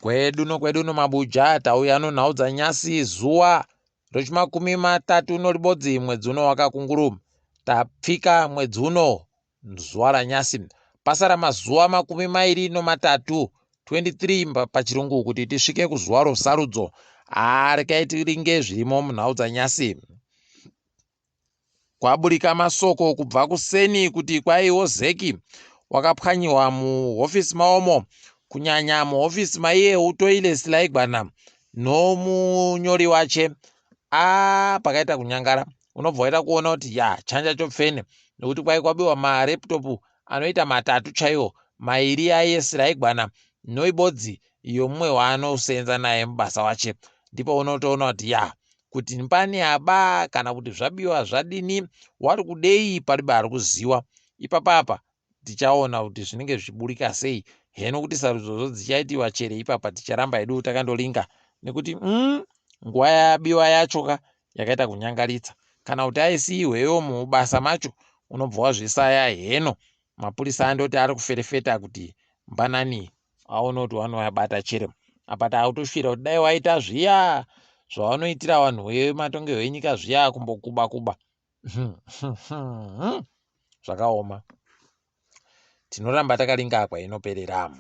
Kwedu nokwedu nomabuja tauya nonhau dzanyasi zuwa rechimakumi matatu noribodzi mwedzi uno wakakunguru. Tapfika mwedzi uno zuwa ranyasi. Pasara mazuwa 23 23 pachirungu kuti tisvike kuzuwa rosarudzo. Haa rekai tiringe zvirimo munhau dzanyasi. Kwaburika masoko kubva kuseni kuti kwaiwo Zeki wakapwanyiwa muhofisi maomo kunyanya muhofisi maiye utoile Silaigwana nomunyori wache. A pakaita kunyangara unobva waita kuona kuti ya chanja chopfene nokuti kwai kwabiwa mareputopu anoita matatu chaiwo mairi aiye Silaigwana noibodzi yomumwe waanosenza naye mubasa wache. Ndipo unotoona kuti ya kuti pane aba kana kuti zvabiwa zvadini wari kudei paribe ari kuziwa ipapa apa tichaona kuti zvinenge zvichiburika sei heno kuti sarudzodzo dzichaitiwa chere ipapa ticharamba hedu takandolinga nekuti nguva yabiwa yacho ka yakaita kunyangaritsa kana kuti aisiiwewo mubasa macho unobva wazvisaya heno mapurisa andoti ari kuferefeta kuti mbanani aone kuti wanoabata chere apa taakutosvira kuti dai waita zviya zvavanoitira vanhu vematongerwo enyika zviya kumbokuba kuba zvakaoma tinoramba takaringa kwainoperera.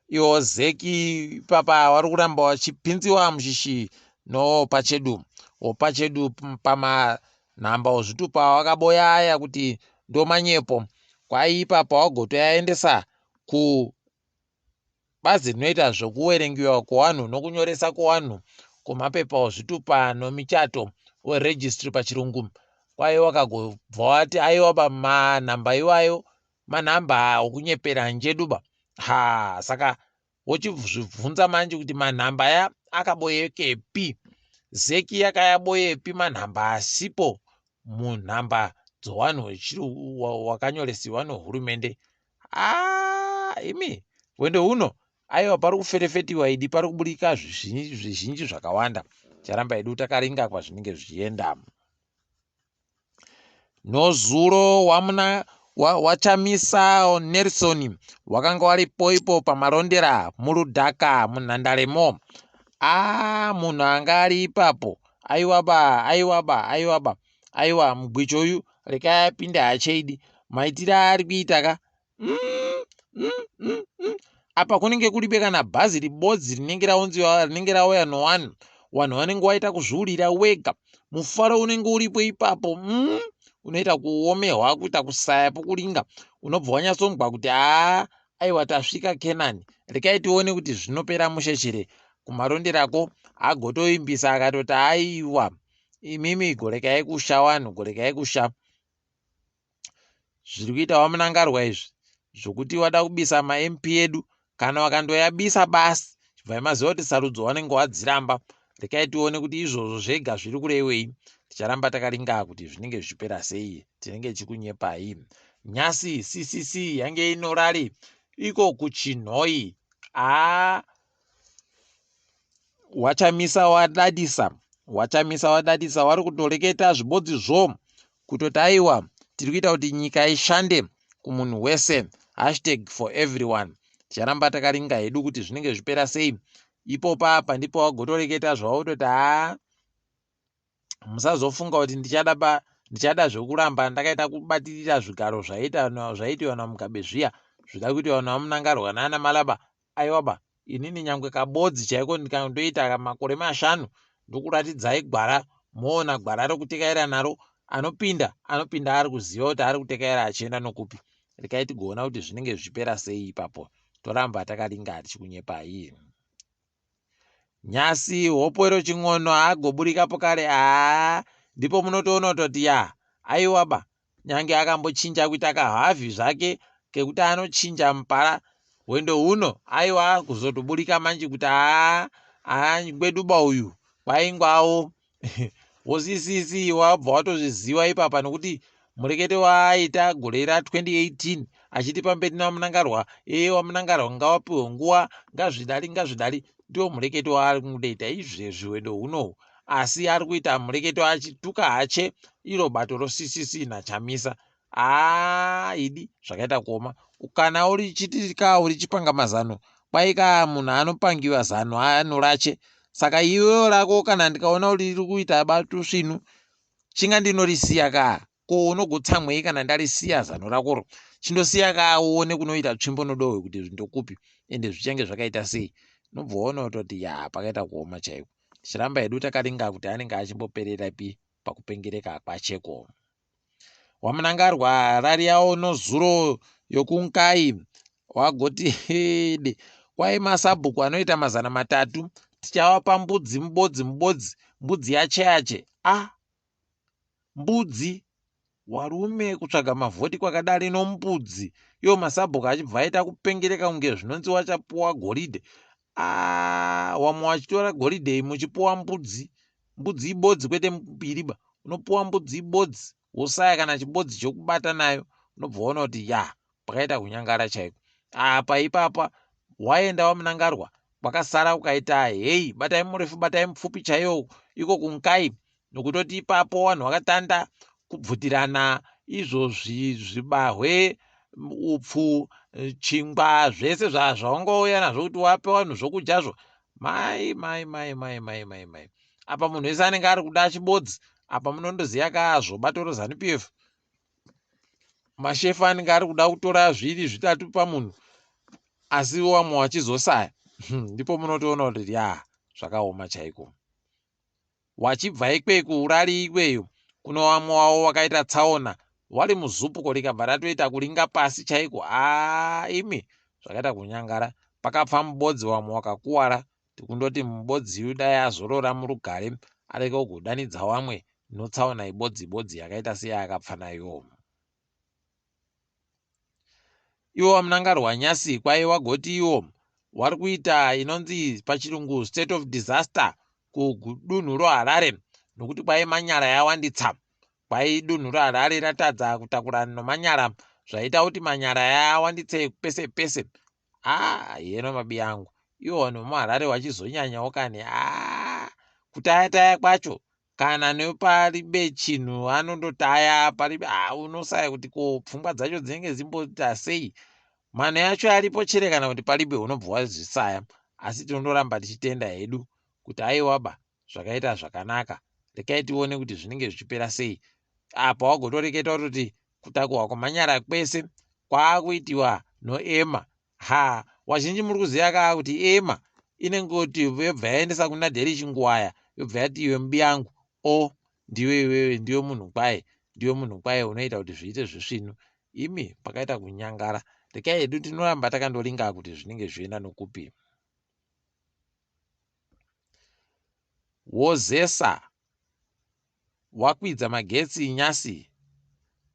Iwo Zeki ipapa wari kuramba wachipinziwa mushishi nopachedu wopachedu pamanhamba ozvitupa wakaboya aya kuti ndomanyepo kwai ipapa wagotoyaendesa kubazi rinoita zvokuverengiwa kwevanhu nokunyoresa kwevanhu kwemapepa ozvitupa nomichato weregistry pachirungu kwai wakagobva wati aiwa manhamba iwayo manhamba okunyepera njeduba ha saka wochizvibvunza manje kuti manhamba aya akaboyekepi zeki yakayaboyepi manhamba asipo munhamba dzowanhu wakanyoresiwa nohurumende aa imi hwendo huno aiwa pari kuferefetiwa idi pari kuburika zvizhinji zvakawanda charamba hedu takaringa kwazvinenge zvichienda Nozuro wamuna waChamisa Nelson wakanga waripo ipo paMarondera murudhaka munhandaremo. Aa munhu anga ari ipapo aiwaba aiwaba aiwaba aiwa mugwicho uyu rekai apinde hacheidi maitire aari kuita ka mm, mm, mm, mm. Apa kunenge kuribe kana bhazi ribodzi rinenge raunziwa rinenge rauya nowanhu wanhu vanenge waita kuzviurira wega mufaro unenge uripo ipapo mm, unoita kuomehwa kuita kusaya pokuringa unobva wanyatsonzwa kuti haa aiwa tasvika kenani rekai tione kuti zvinopera mushe chere kumaronderako agotoimbisa akatoti aiwa imimi gorekai kusha wanhu gorekai kusha Zviri kuita vaMnangarwa izvi zvokuti wada kubisa maMP edu kana wakandoyabisa basi chibvai maziva kuti sarudzo wanenge wadziramba. Rekai tione kuti izvozvo zvega zviri kurevei. Ticharamba takaringa kuti zvinenge zvichipera sei. Tinenge tichikunyepai. Nyasi CCC yange inorari iko kuChinhoyi. Haa wachamisa wadadisa wachamisa wadadisa wari kutoreketa zvibodzi zvo kutoti aiwa tiri kuita kuti nyika ishande kumunhu wese hashtag for everyone ticharamba takaringa hedu kuti zvinenge zvipera sei ipopa apa ndipo wagotoreketa zvawototi haa musazofunga kuti ndichada ba ndichada zvekuramba ndakaita kubatirira zvigaro zvaita zvaitiwa namugabe zviya zvida kuitiwa namunangarwa nana malaba aiwa ba inini nyangwe kabodzi chaiko ndikandoita makore mashanu ndokuratidzai gwara moona gwara rokutekaira naro anopinda anopinda ari kuziva kuti ari kutekaira achienda nokupi rekai tigoona kuti zvinenge zvichipera sei ipapo toramba takaringa tichikunyepai Nyasi hopwero chin'ono agoburikapo kare haa ndipo munotoona kutoti ya aiwa ba nyange akambochinja kuita kahavhi zvake kekuti anochinja mupara hwendo huno aiwa kuzotoburika manje kuti haa angweduba uyu kwaingwawo wosisisi wabva watozviziva ipapa nokuti murekete waaita gore ra 2018 achiti pamberi namunangarwa ee wamunangarwa ngawapiwe nguva ngazvidari ngazvidari ndiwo murekete waari kungoita izvezvi hwendo hunohu asi ari kuita mureketo achituka hache iro bato roccc nachamisa haa idi zvakaita kuoma kana uri chiti ka uri chipanga mazano Kwai ka munhu anopangiwa zano anorache. Saka iwewe rako kana ndikaona kuti riri kuita batusvinu chinga ndinorisiya ka. Ko unogotsamwei kana ndarisiya zano rakoro? Chindosiya ka uone kunoita tsvimbo nodohwe kuti ndokupi ende zvichange zvakaita sei. Unobva waona kutoti ya pakaita kuoma chaiko. Tichiramba hedu takaringa kuti anenge achimbopererapi pakupengereka kwacheko. WaMnangarwa rari yawo nozuro yokunkai wagoti hede kwai masabhuku anoita 300 tichawapa mbudzi mubodzi mubodzi mbudzi yache yache a ah, mbudzi warume kutsvaga mavhoti kwakadari nombudzi iwo masabhuku achibva aita kupengereka kunge zvinonzi wachapuwa goridhe ah, wamwe wachitora goridhe muchipuwa mbudzi mbudzi ibodzi kwete mbiri ba unopuwa mbudzi ibodzi wosaya kana chibodzi chokubata nayo unobva waona kuti ya pakaita kunyangara chaiko apa ipapa waenda wamunangarwa kwakasara ukaita hei batai murefu batai mupfupi chaiyo iko kunkai nokutoti ipapo vanhu vakatanda kubvutirana izvo zvibahwe upfu chingwa zvese zvawangauya nazvo kuti wape vanhu zvokudyazvo mai mai mai mai mai mai mai apa munhu wese anenge ari kuda chibodzi apa munondoziva kazvo bato reZanu PF mashefu anenge ari kuda kutora zviri zvitatu pamunhu asi wamwe wachizosaya ndipo munotoona kuti ya zvakaoma chaiko Wachibva ikweku urari ikweyo kuno wamwe wavo wakaita tsaona wari muzupuko rikabva ratoita kuringa pasi chaiko haa imi zvakaita kunyangara pakapfa mubodzi wamwe wakakuwara tikundoti mubodziyu dai azorora murugare areke kugodanidza wamwe notsaona ibodzi bodzi yakaita seyayakapfa nayo. Iwo waMnangarwa nyasi kwai wagoti iwo wari kuita inonzi pachirungu state of disaster kudunhu roHarare nokuti kwai manyara yawanditsa. Kwai dunhu roHarare ratadza kutakura nomanyara zvaita kuti manyara yawanditse pese pese. Haa yeno mabi angu iwo vanhu vemuHarare wachizonyanyawo kani haa kutaya taya kwacho kana neparibe chinhu anondotaya paribe ah, unosaya kuti ko pfungwa dzacho dzinenge dzimboita sei mano yacho aripo chere kana kuti paribe unobva wazvisaya asi tinondoramba tichitenda hedu kuti aiwaba zvakaita zvakanaka rekai tione kuti zvinenge zvichipera sei apa wagotoreketa kutoti kutakurwa kwamanyara kwese kwaakuitiwa noema Ha, wazhinji muri kuziva kaa kuti ema inengoti yobva yaendesa kuna Deri Chinguwaya yobva yati iwe mubiyangu o ndiwe iwewe ndiwe munhu kwaye ndiwe munhu kwaye unoita kuti zviite zvisvinu imi pakaita kunyangara rekai hedu tinoramba takandoringa kuti zvinenge zvienda nokupi wozesa wakwidza magetsi nyasi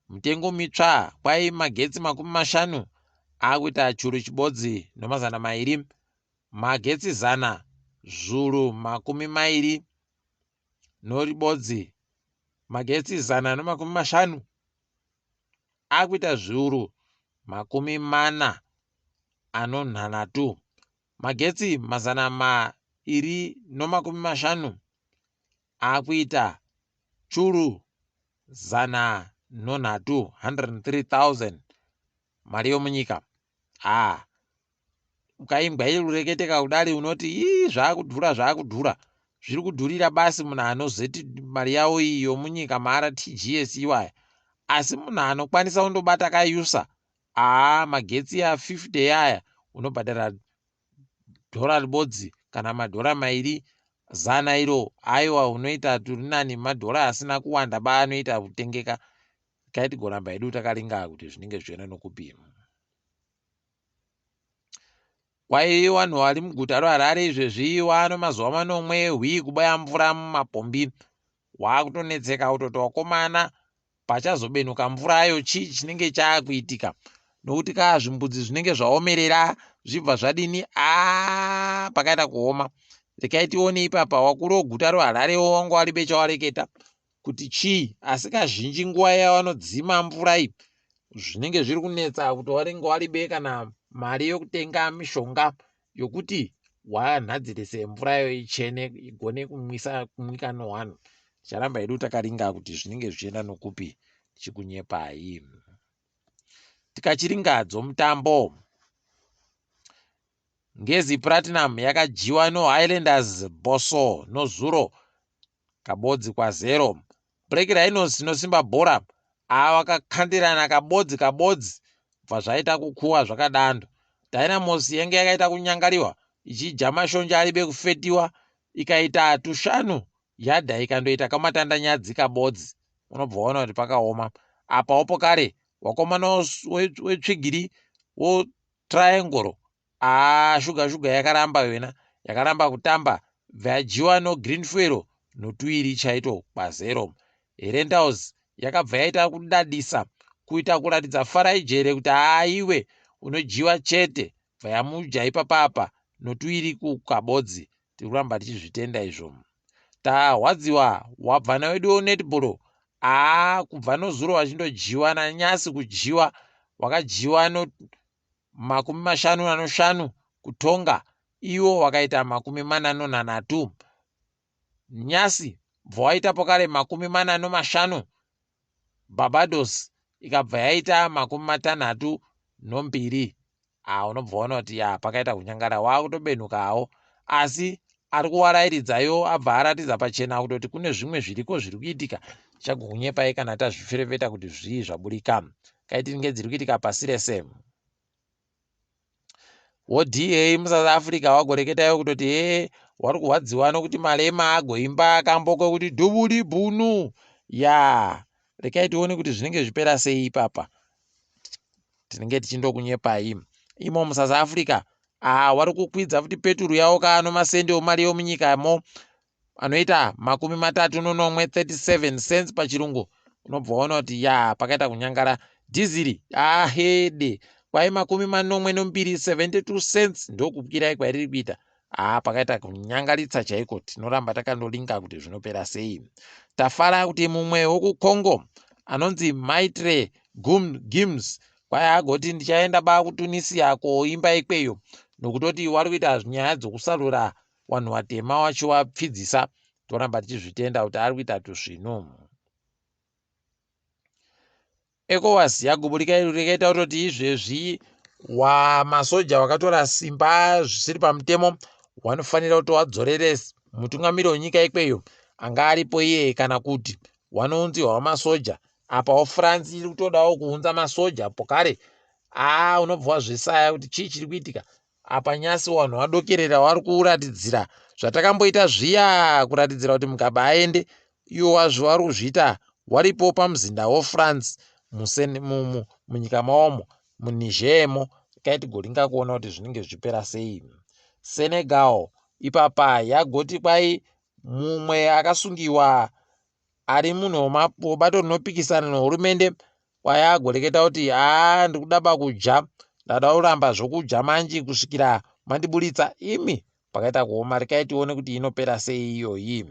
mitengo mitsva kwai magetsi 50 akuita churu chibodzi nomazana mairi magetsi zana zvuru 20 noribodzi magetsi zana nomakumi mashanu akuita zviuru 40 anonhanhatu magetsi 250 akuita churu 103, 103,000 mari yomunyika. Haa ukaimbwa iri kureketeka kudari unoti ii zvakudhura zvakudhura zviri kudhurira basi munhu anozeti mari yawo iyi yomunyika maRTGS iwaya asi munhu anokwanisa kundobata kayusa haa magetsi ya 50 yaya unobhadhara dhora ribodzi kana madhora mairi zana iro aiwa unoita turinani madhora asina kuwanda ba anoita kutengeka kai tigoramba hedu takaringa kuti zvinenge zvichienda nokupi kwai vanhu vari muguta roharare izvezvi wano mazuva manomwe hwii kubaya mvura mumapombi wakutonetseka kutoti wakomana Pachazobenuka mvurayo chii chinenge chaakuitika nokuti kaa zvimbudzi zvinenge zvaomerera zvibva zvadini aa pakaita kuoma rekai tione ipapa wakuru oguta rohararewo wanga waribe chawareketa kuti chii asi kazhinji nguva yavanodzima mvura iyi zvinenge zviri kunetsa kuti wanenge waribe kana mari yokutenga mishonga yokuti wanhadzirise mvura yayo ichene igone kumwisa kumwika nowanhu ticharamba hedu takaringa kuti zvinenge zvichienda nokupi tichikunyepai tikachiringa dzomutambo. Ngezi Platinum yakadyiwa noHighlanders Bosso nozuro kabodzi kwazero. Black Rhinos noSimba Bhora ava vakakandirana kabodzi kabodzi bva zvaita kukuwa zvakadando. Dynamos yange yakaita kunyangariwa ichidya mashonja aribe kufetiwa ikaita tushanu yadha ikandoita kamatandanyadzi kabodzi unobva waona kuti pakaoma. Apawo pokare wakomana wetsvigiri wotriangle haa shuga shuga yakaramba yona yakaramba kutamba bva yadyiwa nogreen fuel notuiri chaito kwazero. Herentals yakabva yaita kudadisa kuita kuratidza Farai Jere kuti haa iwe unodyiwa chete bva yamudya ipapapa notuiri kukabodzi. Tiri kuramba tichizvitenda izvo. Tarwadziwa wabvana wedu netball haa kubva nozuro vachindodyiwa nanyasi kudyiwa wakadyiwa no 55 kuTonga iwo wakaita 43. Nyasi bva waita pokare 45 Barbados ikabva yaita 62. Ah, unobva waona kuti ya pakaita kunyangara wakutobenhukawo asi ari kuwarairidzayo abva aratidza pachena kutoti kune zvimwe zviriko zviri kuitika. Tichagokunyepai kana tazviferefeta kuti zvii zvaburika. Kaiti dziri kuitika pasi rese. WoDA muSouth Africa wagoreketayo kutoti hee wari kurwadziwa nokuti Malema agoimba kambo kekuti dhubuli bhunu ya rekai tione kuti zvinenge zvipera sei ipapa tinenge tichindokunyepai imo muSouth Africa ah wari kukwidza futi peturu yawo kaano masendi omari yomunyikamo anoita 37 37 cents pachirungu unobva waona kuti ya pakaita kunyangara dhiziri ahede kwai 72 72 cents ndokukwirai kwairiri kuita. Haa pakaita kunyangaritsa chaiko tinoramba takandolinga kuti zvinopera sei. Tafara kuti mumwe wokuCongo anonzi Maitre Gims kwai agoti ndichaenda ba kuTunisia koimba ikweyo nokutoti wari kuita nyaya dzokusarura vanhu vatema wachiwapfidzisa. Toramba tichizvitenda kuti ari kuita tusvinu. ECOWAS yaguburika rikaita kutoti izvezvi wamasoja wakatora simba zvisiri pamutemo wanofanira kuti wadzorere mutungamiri wenyika ikweyo anga aripo iye kana kuti wanounzirwa wamasoja. Apawo France iri kutodawo kuunza masoja pokare. Aa unobva wazvisaya kuti chii chiri kuitika apa nyasi vanhu vadokerera vari kuratidzira zvatakamboita zviya kuratidzira kuti Mugabe aende iwo wazvo vari kuzviita waripo pamuzinda weFrance munyika mawomo muNigermo kai tigoringa kuona kuti zvinenge zvichipera sei. Senegal ipapa yagoti kwai mumwe akasungiwa ari munhu webato rinopikisana nehurumende kwai agoreketa kuti haa ndikuda bakudya ndada kuramba zvokudya manji kusvikira mandiburitsa imi pakaita kuoma rekai tione kuti inopera sei iyoyi.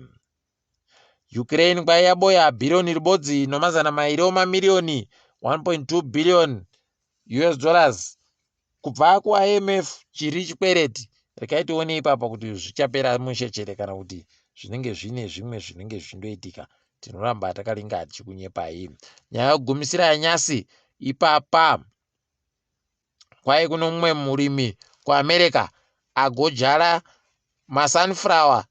Ukraine kwai yaboya bhiriyoni ribodzi nomazana mairi omamiriyoni 1.2 billion US dollars kubva kuIMF chiri chikwereti. Rekai tione ipapa kuti zvichapera mushe chere kana kuti zvinenge zvine zvimwe zvinenge zvichindoitika. Tinoramba takaringa tichikunyepai. Nyaya yekugumisira yanyasi ipapa kwai kuno mumwe murimi kuAmerica agodyara masunflower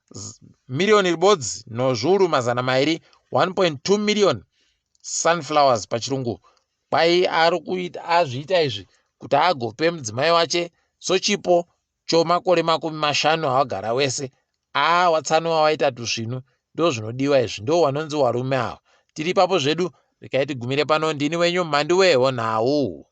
miriyoni ribodzi nozviuru mazana mairi 1.2 million sunflowers pachirungu. Kwai ari kuita azviita izvi kuti agope mudzimai wache sochipo chomakore 50 awagara wese. Aa watsanwa waita tusvinu ndo zvinodiwa izvi ndo wanonzi warume ava. Tiri ipapo zvedu rekai tigumire pano ndini wenyu Mhanduwe honhau.